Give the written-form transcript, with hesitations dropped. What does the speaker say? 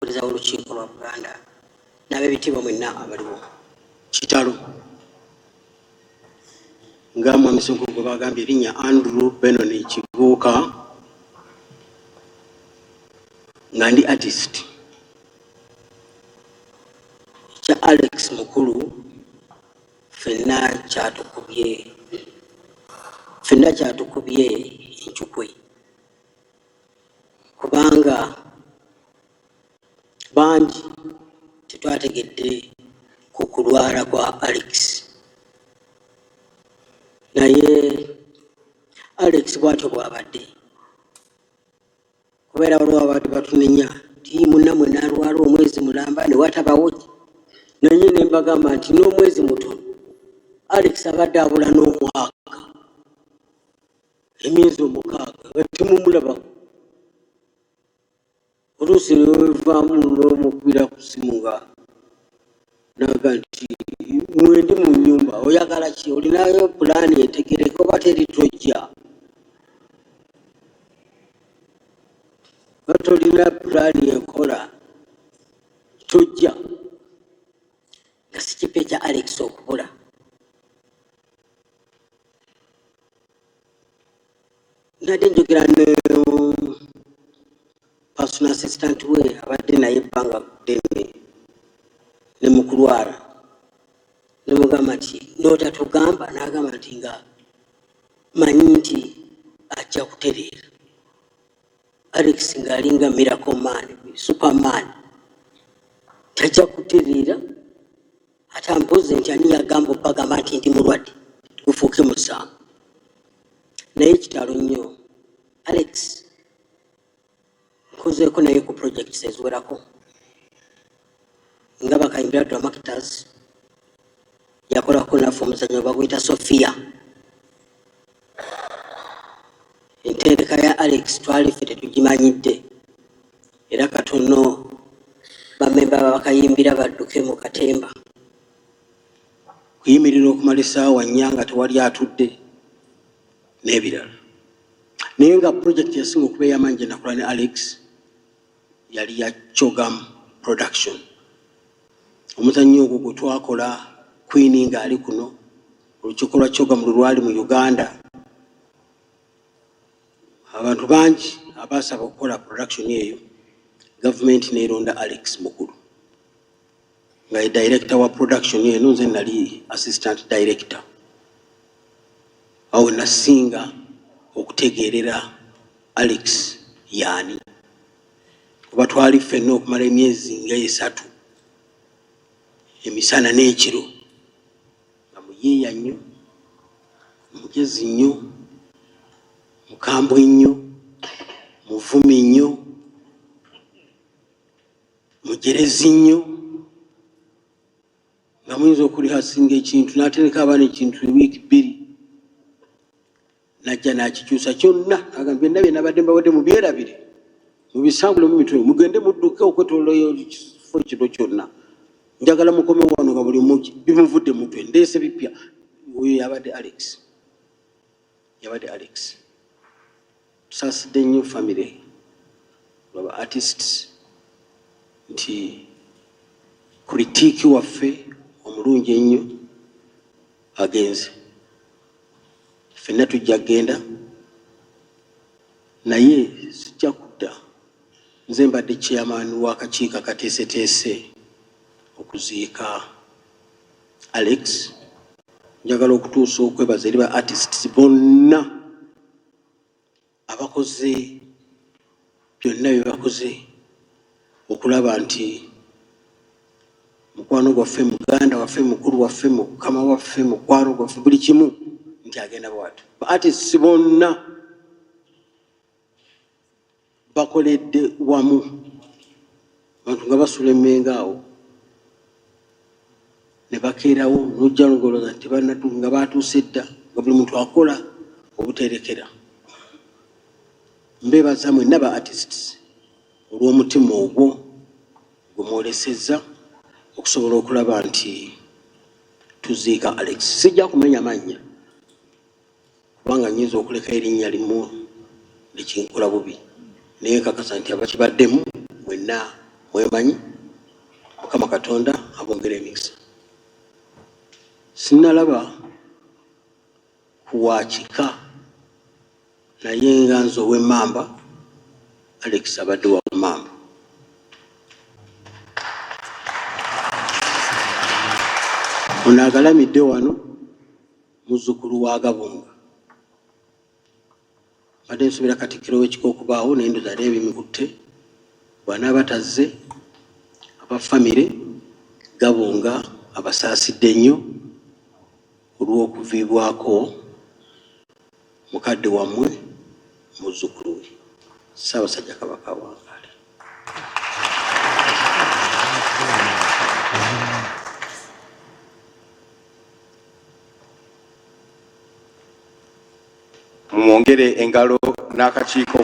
Omukulembeze w'Olukiiko lwa Buganda n'ab'ebitiibwa mwenna abaliwo. Kitalo nga Mwami Ssenkubuge bagambye, erinnya Andrew Benon Kibuuka, nga ndi artist. Ekya Alex Mukulu ffenna kyatukubye, ffenna kyatukubye encukwe, kubanga bangi tetwategedde ku kulwala kwa Alex. Naye Alex bw'atyo bw'abadde, kubeera waliwo abadde batunenya nti munnamwe n'alwala omwezi mulamba ne watabawo, naye ne mbagamba nti n'omwezi mutono Alex abadde abula n'omwaka, emyezi 6 nga temumulabako. Oluusi lwevaamu n'omukubira ku ssimu nga naga nti mwendi mu nnyumba, oyagala ki, olinayo pulaani entegereka oba teri tojja, oba tolina pulaani enkola tojja. Nga si kipya ekya Alex okubula. Nadde njogera ne personal assistant we abadde naye ebbanga ddene ne mu kulwala, ne mugamba nti n'otatugamba, n'agamba nti nga manyi nti ajja kutereera. Alex ng'alinga miracle man, superman, tajja kutereera. Ate ambuuze nti ani yagamba obbagamba nti ndi mulwadde, gufuuke musango. Naye kitalo nnyo. Alex nkozeeko naye ku projects eziwerako nga Bakayimbira Dramactors, yakolako naffe omuzannyo baguyita Sophia. Enteeka ya Alex twali ffe tetugimanyidde, era katono bammemba b'Abakayimbira badduke mu katemba. Kuyimirira okumala essaawa 4 nga tewali atudde n'ebirala. Naye nga project yasinga okuba ey'amaanyi gye nakola ne Alex yali ya Chogam Production. Omuzannyo ogwo gwe twakola Queen ng'ali kuno, olukiiko lwa Chogam lwe lwali mu Uganda. Abantu bangi abaasaba okukola production eyo, gavumenti n'eronda Alex Mukulu nga ye director wa production eno, nze nali assistant director. Awo nasinga okutegeerera Alex yaani, kuba twali ffenna okumala emyezi nga 3 emisana n'ekiro, nga muyiiya nnyo, mugezi nnyo, mukambwe nnyo, muvumi nnyo, mujerezi nnyo, nga muyinza okulihasinga ekintu n'atereka abaana ekintu wiiki 2 n'ajja n'akikyusa kyonna, agamba byonna bye nabadde mbawadde mubyerabire, mubisangule mu mitwe, mugende mudduke okwetooloola ekifo kino kyonna, njagala mukome wano nga buli muki bimuvudde mutwe, ndeese bipya. Oyo yabadde Alex, yabadde Alex. Tusaasidde nnyo famire lwaba artists nti kritiiki waffe omulungi ennyo agenze. Ffenna tujja kugenda, naye sijja kudda. Nze mbadde chairman w'akakiiko akateeseteese okuziika Alex. Njagala okutuusa okwebaza eri ba artists bonna abakoze byonna bye bakoze okulaba nti mukwano gwaffe, muganda waffe, mukulu waffe, mukama waffe, mukwano gwaffe, buli kimu nti agenda bw'atyo. Ba artists bonna bakoledde wamu, abantu nga basula emmengo awo ne bakeerawo n'ojja n'olowooza nti tebannatuuka, nga baatuuse dda, nga buli muntu akola obuterekera. Mbeebaza mwenna ba artists olw'omutima ogwo gwe mwolesezza okusobola okulaba nti tuziika Alex. Sijja kumenya mannya kubanga nnyinza okuleka erinnya limu nekinkola bubi, naye nkakasa nti abakibaddemu mwenna Mwemanyi, Mukama Katonda abongere emikisa. Sinnalaba ku wa kika, naye nga nze ow'Emmamba, Alex abadde wa Mmamba. Ono agalamidde wano muzzukulu wa Gabunga. Mbadde nsuubira Katikkiro w'ekika okubaawo, naye ndowooza yali ebimikutte. Bw'anaaba tazze, aba famire Gabunga abasaasidde nnyo olw'okuviibwako mukadde wammwe muzzukulu we. Ssaabasajja Kabaka awangaale. Mumwongere engalo n'akakiiko.